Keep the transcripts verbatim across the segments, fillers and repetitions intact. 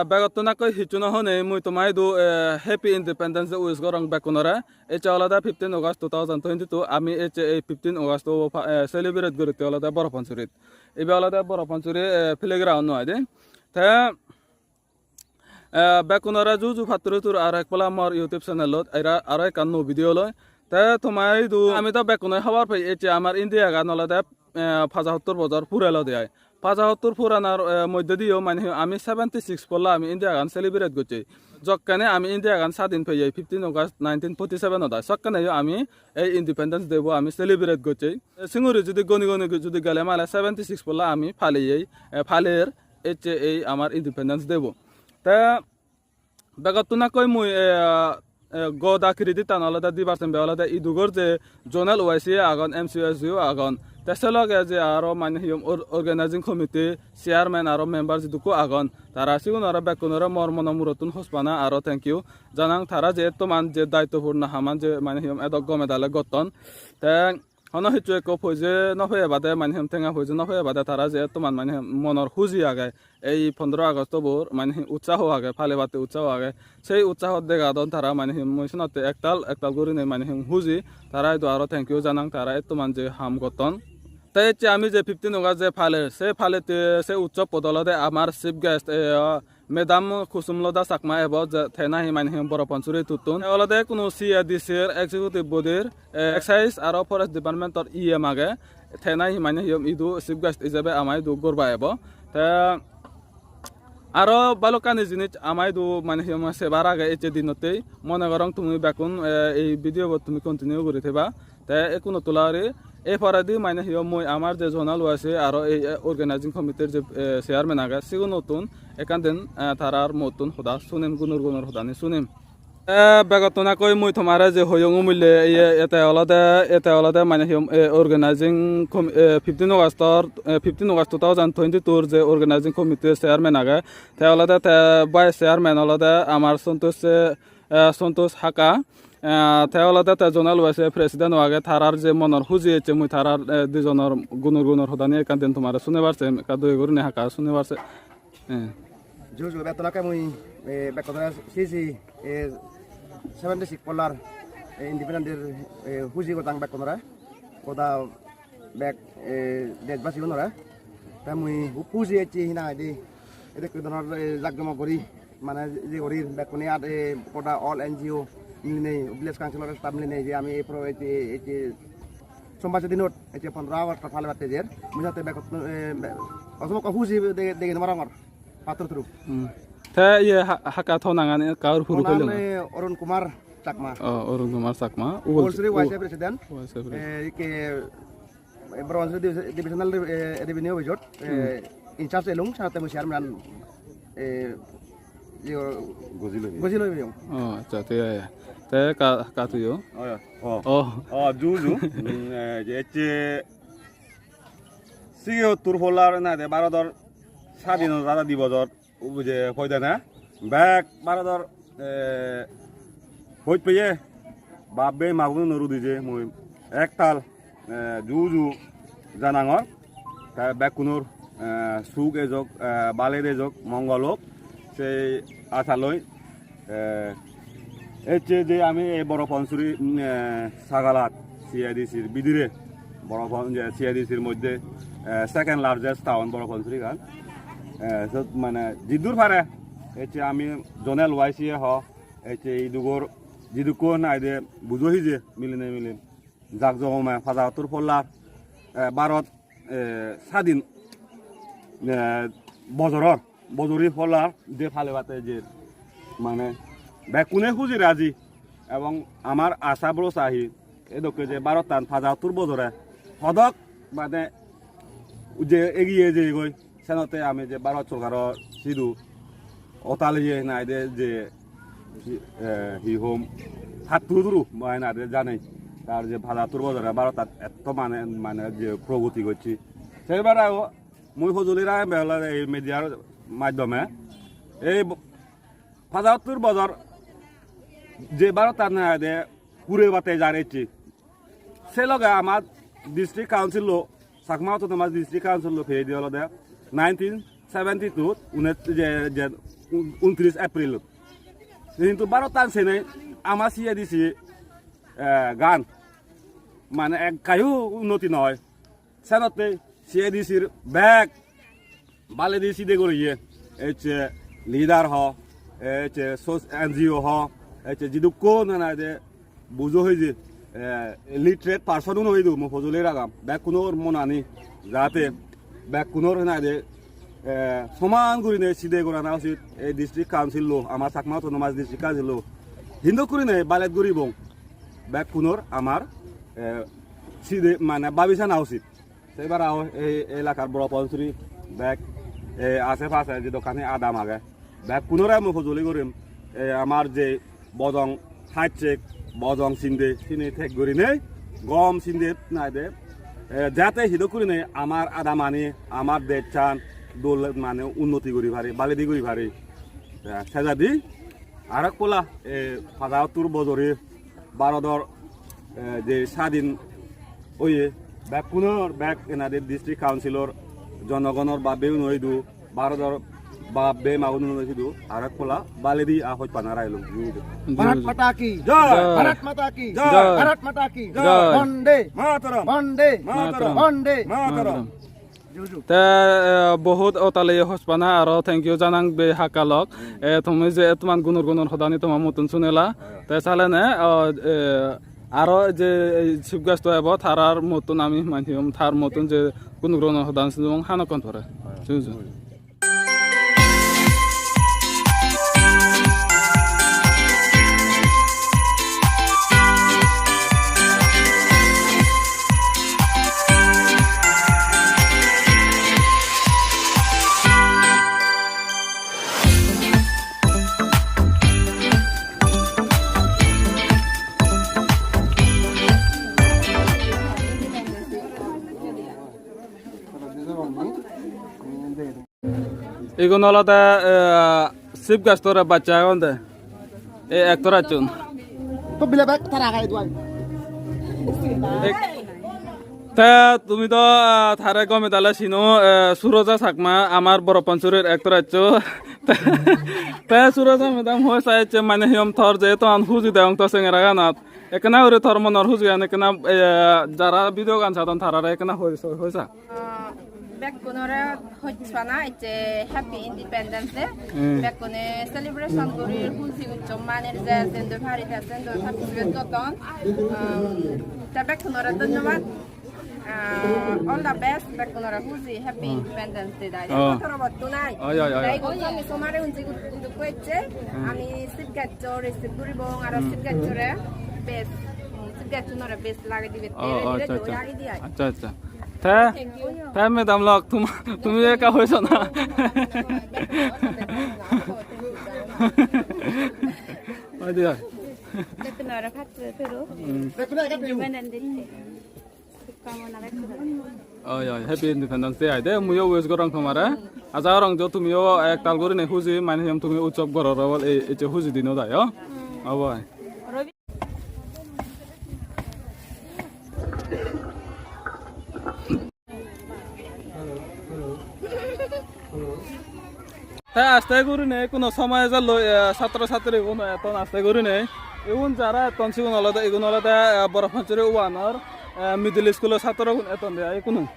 Begottun ekkoi hissu no honei mui toma idu, eh, Happy Independence Day wish gorong bekkunore. Ecche olode fifteen August two thousand twenty-two, ami ecche ei fifteen August-o pa-, eh, celebrate guritte olode Boro Pansurit. Ibe olode Boro Pansuri, eh, playground noi de. Te, eh, bekkunore ju ju patturuturu aro ek pola mor YouTube channel-ot era aro ekkan nuo video loi. Te toma idu ami do bekkunoi hobor pei ecche amar India gan olode, eh, pajahottur bojor purelode ai. Pajahottur puranar, eh, moddediyo mane hi ami seventy six polla ami India gan celebrate gocchei. Jokkene ami India gan sadin peyei fifteen August nineteen forty-seven-ot ai. Sokkeneyo ami ei Independence Day bo ami celebrate gocchei. Singuri judi goni goni judi gele male seventy six polla ami paleyei, eh, paler ecche ei amar Independence Day bo. Te begottun ekkoi mui, eh, eh, goda credit an olode dibar sembe olode idugor je zonal Y C A agon, M C Y C O agon, te se loge je aro mane hi hom or-, organizing committee chairman aro member jidukko agon, tara sigun aro bekkunore mor mono murottun hospana aro thank you janang. Tara je ettoman je daitto purno haman je mane hi hom edok gome dale gotton. Te hono hissu ekko poije no peye bade, mane hi hom tenga poije no peye bade tara je ettoman mane hi hom monor huji age, ei pondro August-o bor mane hi utsaho age, palebatte utsaho age, sei utsahot degadon tara mane hi hom mui senotte ektal ektal gurinei mane hi hom huji, tara idu aro thank you janang, tara ettoman je ham gotton. Te ecche ami je fifteen August je pale, se palette se utsobbot olode amar chief guest, eh, Madam Kusum Lodha Chakma ebo je te nahi mane hi hom Boro Pansuri tuttun. Te olode kuno C A D C-r executive body-r, eh, excise aro forest department-or E M age. Te nahi mane hi hom idu chief guest ijebe ama idu gorba ebo. Te aro balokkani jinis ama idu mane hi hom sebar age ecche dinottei. Mone gorong tumi bekkun, eh, ei video bo tumi continue guri theba. Te ekkuno tula uri, ei poredi mane hi hom mui amar je zonal Y C A aro ei, eh, organizing committee-r je, eh, chairman age, sigunottun ekkan din, eh, tarar muottun hoda sunim, gunor gunor hodani sunim. Te begottun ekkoi mui tomare je hoyong umille, iye, ete olode, ete olode mane hi hom, eh, organizing com-, eh, fifteen August-or, eh, fifteen August two thousand twenty-two-r je organizing committee-r chairman age, te olode te vice chairman olode amar Santosh, eh, eh, Santosh Haka. Eh, te olode te zonal Y C A president-o age, tarar je monor huji ecche mui tarar, eh, dijonor gunor gunor hodani ekkan din tomare sunebar sem, ekka doi gurinei hakka sunebar se-, eh. Ju ju, bettun akke mui, eh, bekkunore siji, eh, seventy six pollar, eh, independent day-r, eh, huji godang bekkunore. Goda bek, eh, dejbasigunore. Te mui hub huji ecche hi nang hoide, edokke dhoronor, eh, jakjomok guri, mane je guri bekkune ar, eh, goda all N G O milinei, village councilor staff milinei je ami ei pro-, ecche, ecche sombajje dinot ecche pondro August palebatte jer. Mui jatte bekkun, eh, be-, osomokko huji de-, dege no parongor. Pattur turu. Hmm. Te iye ha-, hakka to nangan kaur puru. Onam, pelung? Eh, Arun Kumar Chakma. Oh, Arun Kumar Chakma. Ugol-, Ugolsuri U-, Y C A president. Y C A president. Eh, ikke, eh, Boro Pansuri divis-, divisional re-, eh, revenue office-ot, eh, hmm, in charge elung, sate mui chairman, eh, iyo, goji loi. Goji loi biyong. Oh, accha, te, ya, ya. Te ka, ka tuyo? Oh, ya. Oh. Oh. Oh, ju, ju. Hmm, eh, je ecche Sigiyottur polar nade Bharodor sadinota dibosor uje poidene bek Bharodor, eh, hoj peye bap bei magununor udije mui ektal, eh, ju ju janangor. Te bekkunor, eh, suk ejok, eh, baler ejok, mongol ok, sei asaloi. Eh, ecche je ami ei Boro Pansuri, mm, eh, sagalat C A D C-r bidire, Boro Pan-, je C A D C-r moddhe, eh, second largest town Boro Pansurigan. Eh, sot mane jiddur pare, ecche ami zonal Y C A ho, ecche idugor jidukko naide bujo hije miline mile. Jak jogome pajattur pollar, eh, Bharot, eh, sadin, eh, bojoror, bojori pollar je palebatte je mane bekkune huji raji ebong amar asa borosa hi edokke je Bharottan pajattur bojore hodok mane je egiye jeyegoi. Senotte ami je Bharot sorkaro sidu otaliye naide je, eh, hi hom, satturu turu mai naide janei. Tar je pajattur bojore Bharottat etto mane, mane je progroti gocche. Sei barao mui hojoli ragem be olode ei mediar maddome. Ei bo-, pajattur bojor je Bharottat naide pure bate jar ecche. Se loge amar district council-o, Chakma Autonomous District Council-o peyede olode nineteen seventy-two, unes-, je, je, untris April-ot. Hintu Bharottan senei ama C A D C, eh, gan mane ekkayo unnoti noi. Senotte C A D C-r bek baledi side guriye, ecche leader ho, ecche sos-, N G O ho, ecche jidukkun henai de bujo hoye, eh, literate person un hoye do mo hojoli ragam. Bekkunor monani jate bekkunor henai de, eh, soman gurine side gorana usit ei district council lo, ama Chakma Autonomous District Council lo. Hintu gurine balet guribong. Bekkunor amar, eh, side mane babi sana usit. Sei bara ei elakar boro Pansuri bek, eh, ase pase je dokkani adam age, bekkunore mui hojoli gorim. Eh, amar je bojong hajjek, bojong sinde sini thek gurinei, gom sinde nai de, eh, jate hidok gurinei amar adamani, amar dejchan dol mane unnoti guri pari, baledi guri pari. Eh, sejadi arok pola, eh, pajattur bojori Bharodor, eh, je sadin oye, bekkunor bek enade district councilor jonogonor bab bhei un oidu, Bharodor bab bhei ma gun un oidu, arok pola baledi a hojpana railung. Bharat Mata ki jai! Jai! Bharat Mata ki jai! Bharat Mata ki jai! Bande Mataram! Bande Mataram! Bande Mataram! Ju ju. Te, eh, bohut otale hojpana aro thank you janang be hakkalok. Eh, tumi je etman gunor gunor hodani toma muttun sunela. Te salene, oh, eh, aro je, eh, chief guest to ebo, tarar muttun ami manjiyom, tar muttun je gunor gunor hodani sunong hanokkon pore. Ju ju. Igun olode, eh, chief guest-ore bacche agon de. Ei actor-achun. To bile bek tara gai duai. Ek-, te tumi do, ah, tare gome dale sino, eh, Suroja Chakma, amar Boro Pansurir actor-achcho. Te, te Suroja madam hoi saiche mane hiyom tor je ton huji deong to sengera ganot. Ekkena guri tor monor hujigan ekkena, eh, jara video gan sadon tarare ekkena hoi, hoi sa. Ah, bekkunore hojpana ecche Happy Independence Day. Hmm. Bekkune celebration guri huji ucchob manir je jendoi pari te sendoi participate gotton. Um, te bekkunore dhonnobad. Ah, all the best, bekkunore huji, Happy Independence Day dai. Oh. Kotoro bottu nai. Oi, oi, oi. Dai, gotto ami somare unji guduk ecche. Hmm. Ami sip gaccho receive guribong, aro sip gacchore bes, sip gacchunore bes lagei dibe. Oh, oh, accha, accha. Lagei di ai. Accha, accha. Te, thank you. Te madam lok, tum-, tumi ekka hoiso na. Oi diya. Bekkunore patro pero. Hmm. Independence Day. Oi, oi, Happy Independence Day ai de, muiyo wish gorong tomare. Aja gorong jo tumiyo ektal gurinei huji, mane hiyom tumi utsob goror obol ei, ei je huji dinot ai, o. Obo ai. Te aste gurinei ekkuno somoy ejelloi, eh, satro satrigun etton aste gurinei. Igun jara etton sigun olode, igun olode, eh, Boro Panchuri one-or, eh, middle school-o satrogun etton de ai ekkuno.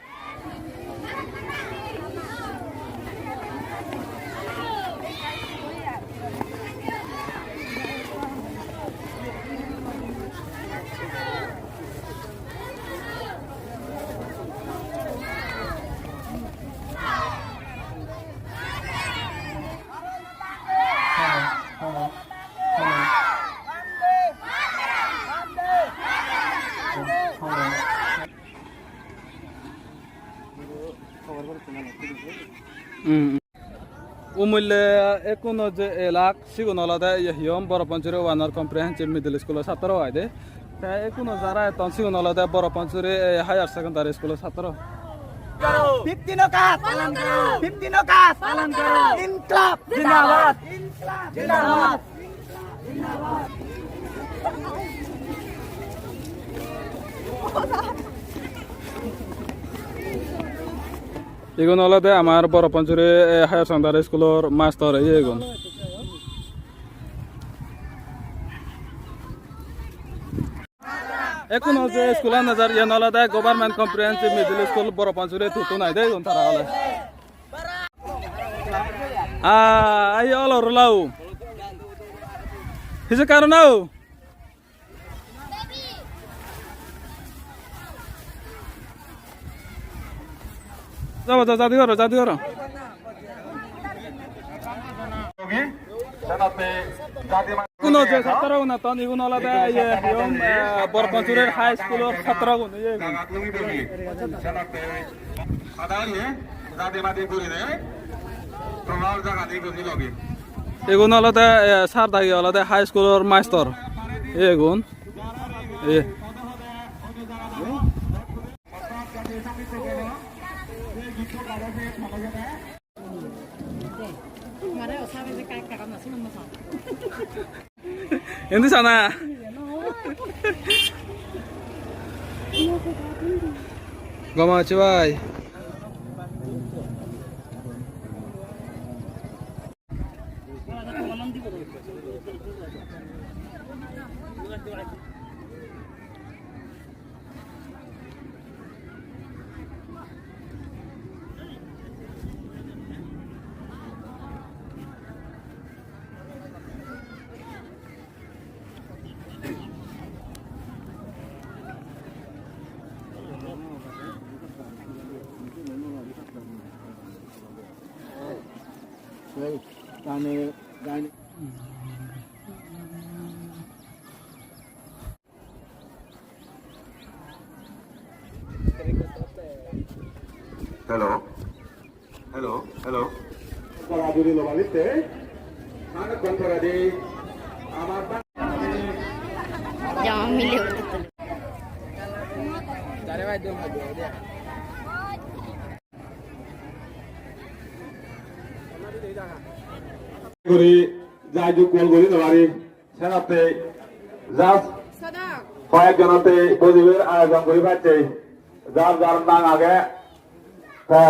Hmm. Umulle ekkuno je elak, sigun olode ye hiyom Boro Panchuri one-or comprehensive middle school-o satro ai de. Te ekkuno jara etton sigun olode Boro Panchuri, eh, higher secondary school-o satro. Fifteen August! पालन करो! Fifteen August! पालन करो! Inqilab! Zindabad! Zindabad! Igun olode amar Boro Panchuri, eh, Higher Secondary School-or mastor iye igun. Ekkun je school-an nejar, iyan olode Government Comprehensive Middle School Boro Panchuri, tutu nai de igun tara ole. Ah, ahi olo rolau. Hise karon au? Jabo, jabo, jadi goro, jadi goro. Kuno je satro unaton igun olode iye, iyom, eh, Boro Panchuri High School-or satro gun, iye gun. Igun olode, eh, sir dagi olode high school-or mastor. Iye gun. Iye. Indi sana. Gom achi bhai. Hello. Hello. Hello. Jama mile utte. Guri jai juk gol guri no pari. Senotte just hoyek jonotte bojibar ayojon guri pacche. Jar jar nang age, ta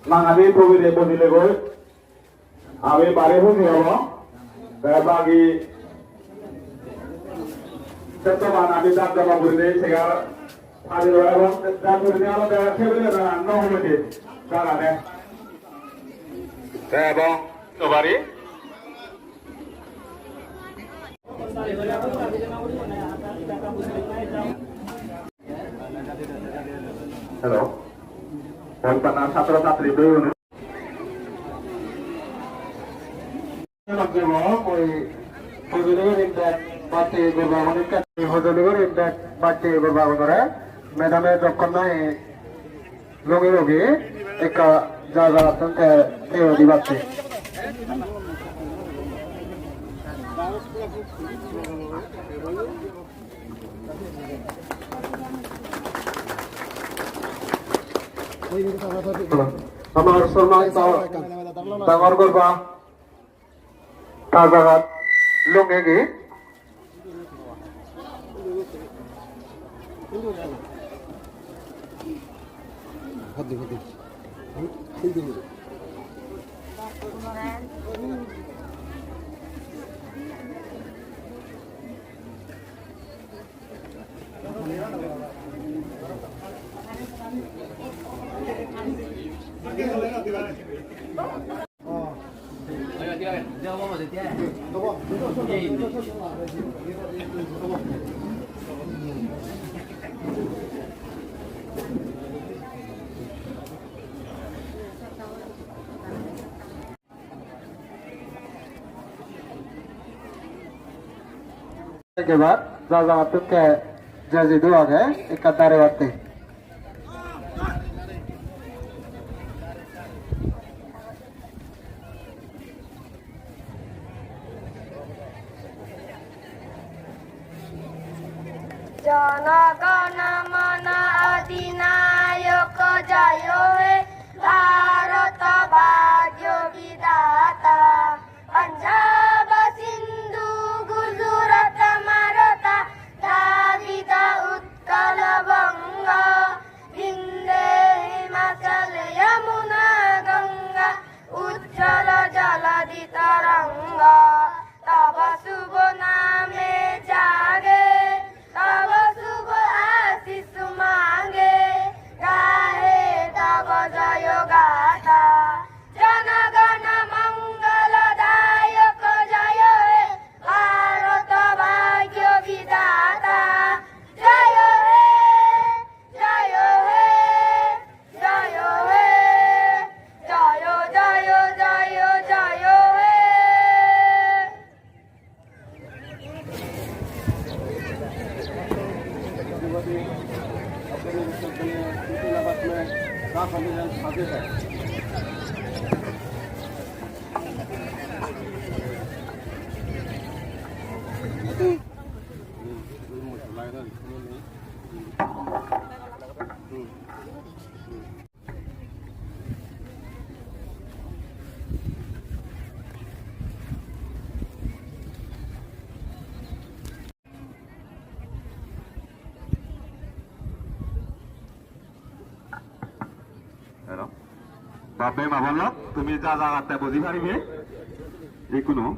nangani togide bojile goi. Ami bari huji obo. Te bagi settoman ami jar jar gurine segar hajir obo ebong jar gurine olode tebile no hoide jagade. Te ebong no pari. Hello. Hoi pana satro satri bhei bone. Oi hojoli guri bek bacche gorba gunore, hojoli guri bek bacche gorba gunore, madam-e jokkon nahi Logi logi ekka ja jagattun te, te udi batte. Amar sormanito dangor gorba. Ta jagat lungegi. Ebar ja jagattun te je jidu age ekka darebatte. Jana gana mana adhinayaka jaya he, Bharata bhagya vidhata. Punjab Sindhu Gujarat Maratha, Dravida Utkala Banga, Vinde Himachal Hello. Bap-bei ma-bon lok, tumi ja jagatte boji paribe. Ikkunu.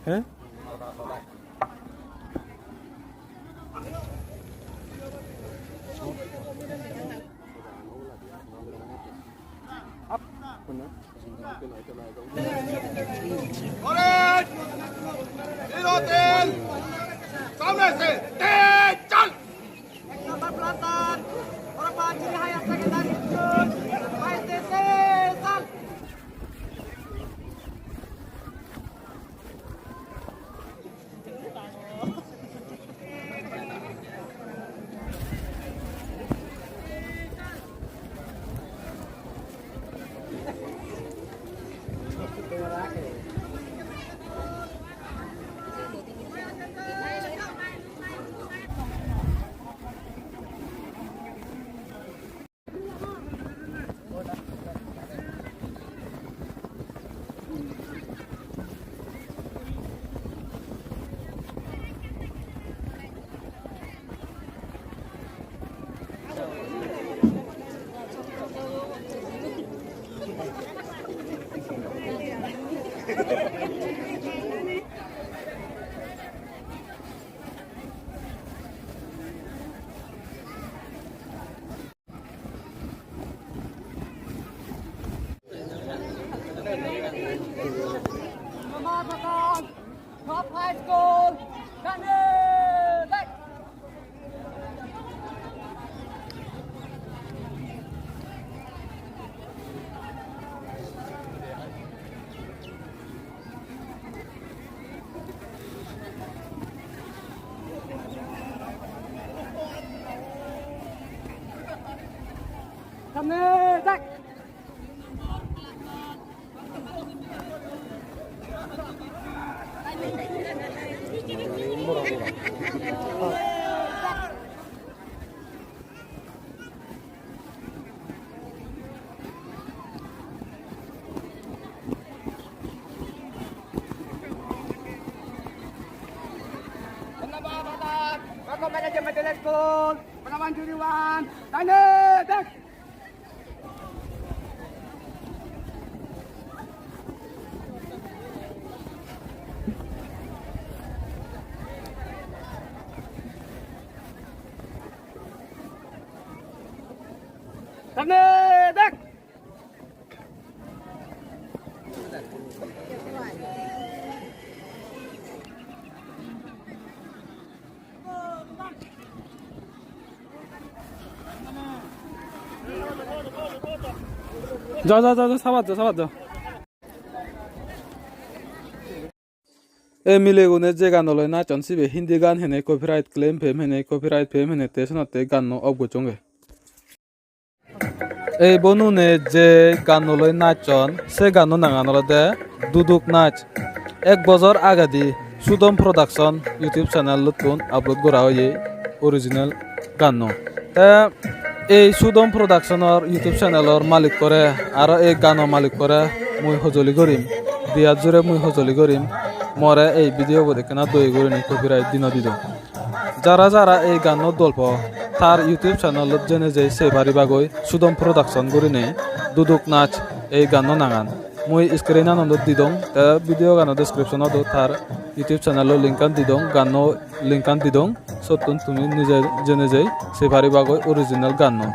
He? Samne, tak. Dhonnobad, Dhonnobad. Welcome back to Middle School. One one zero one. Dine, back. Samne, back. Ja, ja, ja, ja, sabat ja, sabat ja. Ei milegune je ganoloi nachon sibe Hindi gan hene copyright claim pem hene, copyright pem hene te senotte ganno off gocchonge. Ei bonune je ganoloi nachon, se ganno nangan olode Duduk Nach. Ek bojor agedi Sudom Production YouTube channel-ottun upload gora oye original ganno. Te Ei Sudom Production-or YouTube channel-or malikkore aro ei gano malikkore mui hojoli gorim, diyat jure mui hojoli gorim, more ei video-bot ekkena doi gurinei copyright dino didon. Jara jara ei ganno dol po, tar YouTube channel-ot jeinei jei sei paribagoi Sudom Production gurinei Duduk Nach ei ganno nangan. Mui screen-anot didong, te video gano description-ot tar YouTube channel-o link-an didong, ganno link-an didong, sottun tumi nije jeinei jei sei paribagoi original ganno.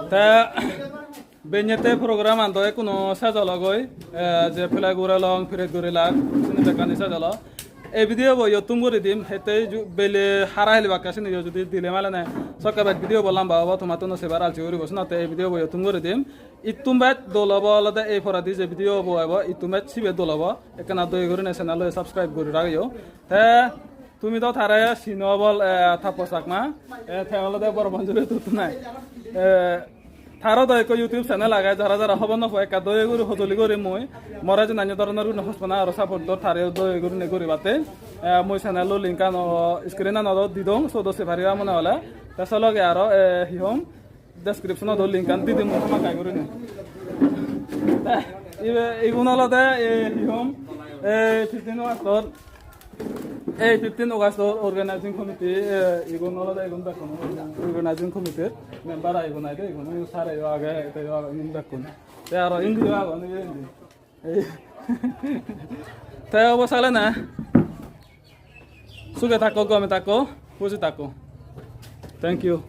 Te benyete program an do ekkuno sej ologoi, eh, je flag urelong, parade gurilak, sini bekkani sej olo. Ei video bo iyot thum guri dim, hette ju-, bele hara helibakke sini yo judi dile male ne, sokke bej video bo lamba obo, tomattun no sebar alsi guribo, senotte ei video bo iyot thum guri dim. Ittum bej dol obo olode ei poredi je video bo ebo, ittum bej sibe dol obo. Ekkena doye gurine channel lo subscribe guri ragiyo. Te tumi do tare sino bol, eh, Tapo Chakma, eh, te olode Borapansury tuttun ai. Eh, taro do ekko YouTube channel age, jara jara hobor no po, ekka doye guri hojoli guri mui more je nanyo doronor guri hospana aro support dor, tare doye gurine guribatte. Eh, mui channel lo link an o screen anot o didong, sot o se pariba mone hole. Te se loge aro, eh, hi hom, description ot o link an di dim hamakkai gurine. Te ibe, igun olode, eh, hi hom, eh, fifteen August or, eh, fifteen August or organizing committee, eh, igun olode igun bekkun organizing committee member ai igun ai de, igun sare yo age, te yo age, igun bekkun. Te aro indi yo agon, ibe indi. Ei. Te obo sale na. Suge thakko, gome thakko, huji thakko. Thank you.